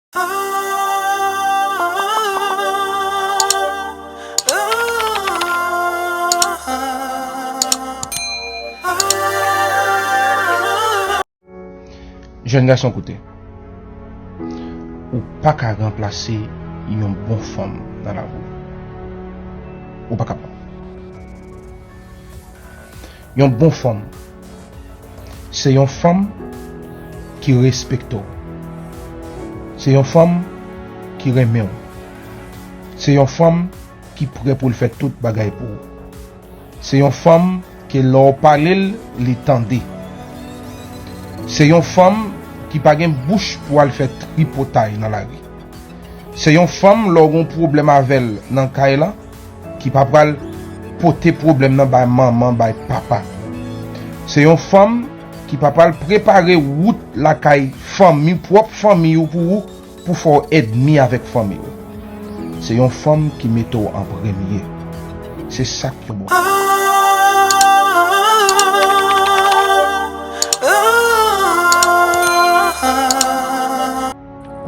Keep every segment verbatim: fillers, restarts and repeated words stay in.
Jèn gason, koute. Ou pa ka ranplase yon bon fanm nan lavi w. Ou pa kapab. Yon bon fanm, se yon fanm ki respekte w. Se yon fanm ki renmen w. Se yon fanm ki prè pou l fè tout bagay pou ou. Se yon fanm ke lè w pale l, li tande. Se yon fanm ki pa gen bouch pou al fè tripotay nan lari. Se yon fanm, lè w gen pwoblèm avè l nan kay la, ki pa pral pote pwoblèm nan bay manman, bay papa. Se yon fanm ki pa pral prepare wout lakay fanmi, pwòp fanmi w pou ou, pou fè w ènmi avèk fanmi w. Se yon fanm ki mete w an premye. Se sa k pi bon.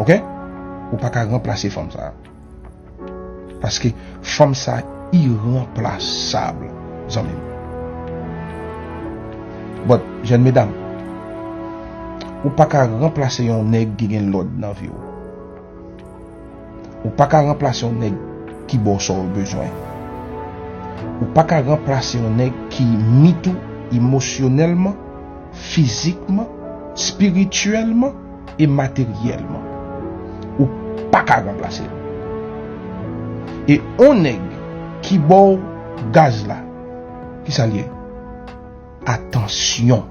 Oke? Ou pa ka ranplase fanm sa a. Paske fanm sa iranplasab, zanmi m. But, jèn medam, ou pa ka ranplase yon nèg ki gen lòd nan vi w. Ou pa ka ranplase yon nèg ki ba w sa w bezwen. Ou pa ka ranplase yon nèg ki meet ou emosyonèlman, fizikman, espirityèlman e materyèlman. Ou pa ka ranplase l. E yon nèg ki ba w gaz la, ki sa l ye? Atansyon.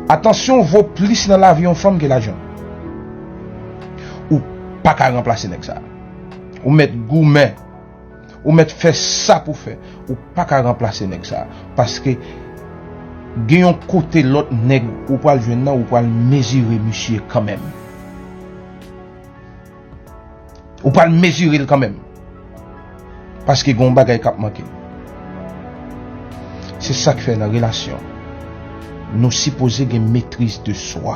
Atansyon vo plis nan lavi yon fanm ke lajan. Ou pa ka ranplase nèg sa. Ou mèt goumen. Ou mèt fè sa pou fè. Ou pa ka ranplase nèg sa. Paske gen yon kote lòt nèg ou pral jwenn nan, ou pral mezire misye kanmenm. Ou pral mezire l kanmenm. Paske gen yon bagay k ap manke. Se sa k fè nan relasyon, nou sipoze gen metriz de swa.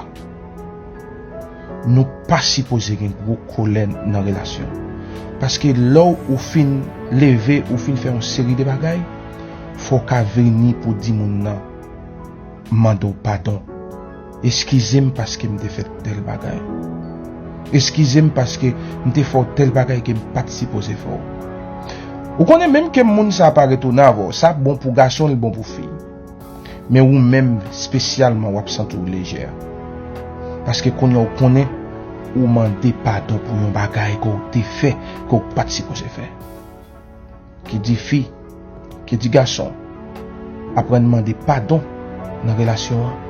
Nou pa sipoze gen gwo kolè nan relasyon. Paske lè w fin leve, ou fin fè yon seri de bagay, fò w ka vini pou di moun nan, mande w padon. Eskize m paske m te fè tèl bagay. Eskize m paske m te fè w tèl bagay ke m pa t sipoze fè w. Ou konnen, menm ke moun sa pa retounen avè w, sa bon pou gason, li bon pou fi. Men ou menm, espesyalman, w ap santi w lejè. Paske kounye a w konnen ou mande padon pou yon bagay ke w te fè, ke w pa t sipoze fè. Ki di fi, ki di gason, aprann mande padon nan relasyon an.